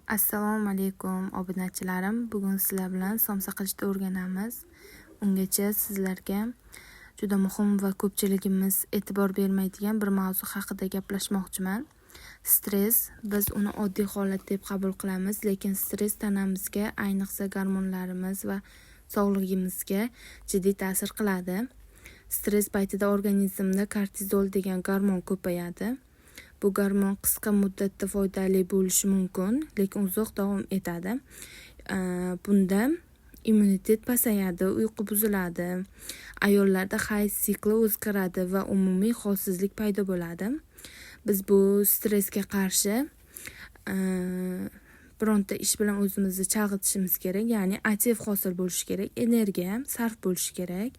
Assalomu alaykum, obunachilarim. Bugun sizlar bilan somsa qilishni o'rganamiz. Ungacha sizlarga juda muhim va ko'pchiligimiz e'tibor bermaydigan bir mavzu haqida gaplashmoqchiman. Stress, biz uni oddiy holat deb qabul qilamiz, lekin stress tanamizga, ayniqsa gormonlarimiz va sog'lig'imizga jiddiy ta'sir qiladi. Stress paytida organizmda kortizol degan gormon ko'payadi. Bu gormon qisqa muddatda foydali bo'lishi mumkin, lekin uzoq davom etadi. Bunda immunitet pasayadi, uyqu buziladi, ayollarda hayz sikli o'zgaradi va umumiy holsizlik paydo bo'ladi. Biz bu stressga qarshi bironta ish bilan o'zimizni chalg'itishimiz kerak, ya'ni ATF hosil bo'lishi kerak, energiya sarf bo'lishi kerak.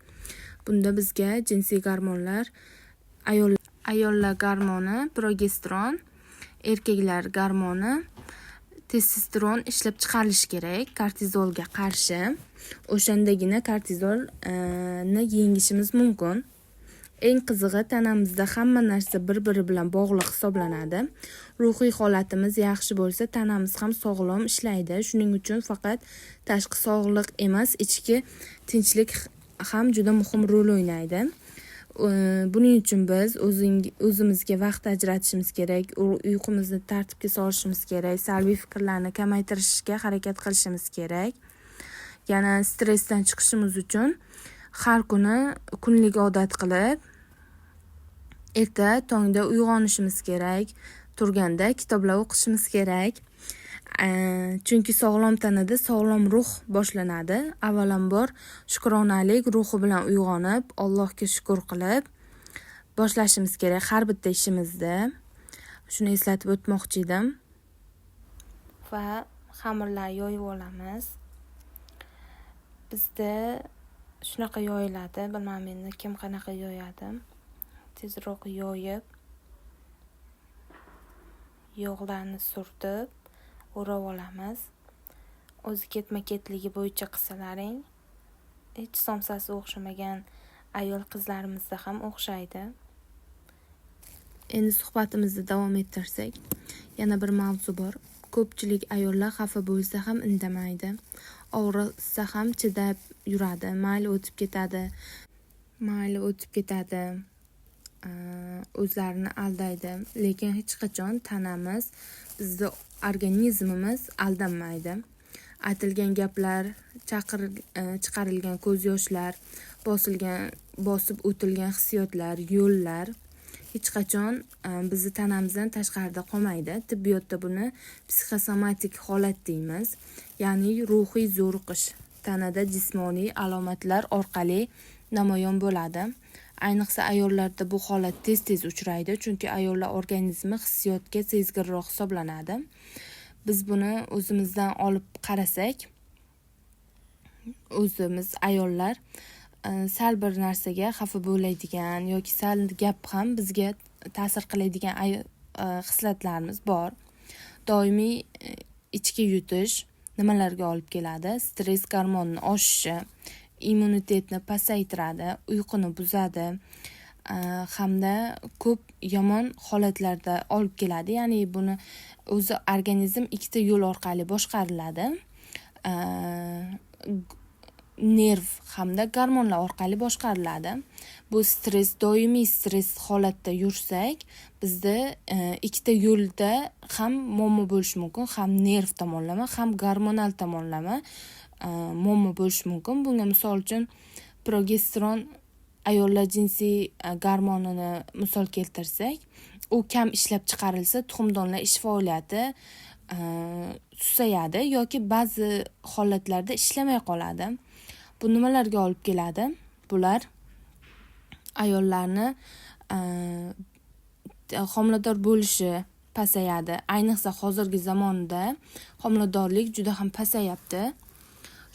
Bunda bizga jinsiy gormonlar, ayollar gormoni progesteron, erkaklar gormoni testosteron ishlab chiqarilishi kerak kortizolga qarshi. O'shandagina kortizolni yengishimiz mumkin. Eng qizig'i, tanamizda hamma narsa bir-biri bilan bog'liq hisoblanadi. Ruhiy holatimiz yaxshi bo'lsa, tanamiz ham sog'lom ishlaydi. Shuning uchun faqat tashqi sog'liq emas, ichki tinchlik ham juda muhim rol o'ynaydi. Buning uchun biz o'zimizga vaqt ajratishimiz kerak, uyqumizni tartibga solishimiz kerak, salbiy fikrlarni kamaytirishga harakat qilishimiz kerak. Yana stressdan chiqishimiz uchun har kuni kunlik odat qilib, erta tongda uyg'onishimiz kerak, turganda kitoblar o'qishimiz kerak. Chunki sog'lom tanada sog'lom ruh boshlanadi. Avvalambor shukronalik ruhi bilan uyg'onib, Allohga shukur qilib boshlashimiz kerak har bitta ishimizni. Shuni eslatib o'tmoqchi edim. Va xamirlarni yoyib olamiz. Bizda shunaqa yoyiladi, bilmadim endi kim qanaqa yoyadi. Tezroq yoyib, yog'larni surtib, o'rab olamiz. O'zi ketma-ketligi bo'yicha qilsalaring, hech somsasi o'xshamagan ayol qizlarimizda ham o'xshaydi. Endi suhbatimizni davom ettirsak, yana bir mavzu bor. Ko'pchilik ayollar xafa bo'lsa ham indamaydi. Og'risa ham chidab yuradi. Mayli, o'tib ketadi. Mayli, o'tib ketadi. O'zlarini aldaydi. Lekin hech qachon tanamiz, bizni organizmimiz aldanmaydi. Aytilgan gaplar, chiqarilgan ko'z yoshlar, bosib o'tilgan hissiyotlar, yo'llar hech qachon bizni tanamizdan tashqarida qolmaydi. Tibbiyotda buni psixosomatik holat deymiz. Ya'ni ruhiy zo'riqish tanada jismoniy alomatlar orqali namoyon bo'ladi. Ayniqsa ayollarda bu holat tez-tez uchraydi, chunki ayollar organizmi hissiyotga sezgirroq hisoblanadi. Biz buni o'zimizdan olib qarasak, o'zimiz ayollar sal bir narsaga xafa bo'ladigan yoki sal gap ham bizga ta'sir qiladigan xislatlarimiz bor. Doimiy ichki yutish nimalarga olib keladi? Stress gormonining oshishi, immunitetni pasaytiradi, uyquni buzadi hamda ko'p yomon holatlarda olib keladi. Ya'ni buni o'zi organizm ikkita yo'l orqali boshqariladi. Nerv hamda gormonlar orqali boshqariladi. Bu stress, doimiy stress holatda yursak, bizda ikkita yo'lda ham muammo bo'lishi mumkin, ham nerv tomonlama, ham gormonal tomonlama muammo bo'lishi mumkin. Bunga misol uchun progesteron, ayollar jinsiy gormonini misol keltirsak, u kam ishlab chiqarilsa, tuxumdonlar ish faoliyati susayadi yoki ba'zi holatlarda ishlamay qoladi. Bu nimalarga olib keladi? Bular ayollarni homilador bo'lishi pasayadi. Ayniqsa hozirgi zamonda homiladorlik juda ham pasayapti.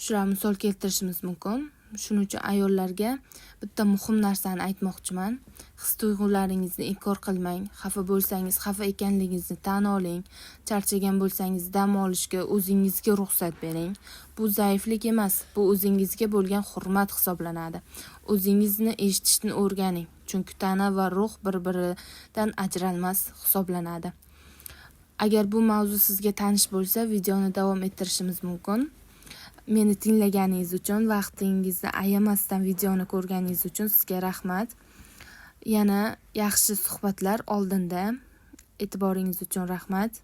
Shular misol keltirishimiz mumkin. Shuning uchun ayollarga bitta muhim narsani aytmoqchiman. His tuyg'ularingizni inkor qilmang. Xafa bo'lsangiz, xafa ekanligingizni tan oling. Charchagan bo'lsangiz, dam olishga o'zingizga ruxsat bering. Bu zaiflik emas, bu o'zingizga bo'lgan hurmat hisoblanadi. O'zingizni eshitishni o'rganing, chunki tana va ruh bir-biridan ajralmas hisoblanadi. Agar bu mavzu sizga tanish bo'lsa, videoni davom ettirishimiz mumkin. Meni tinglaganingiz uchun, vaqtingizni ayamasdan videoni ko'rganingiz uchun sizga rahmat. Yana yaxshi suhbatlar oldinda. E'tiboringiz uchun rahmat.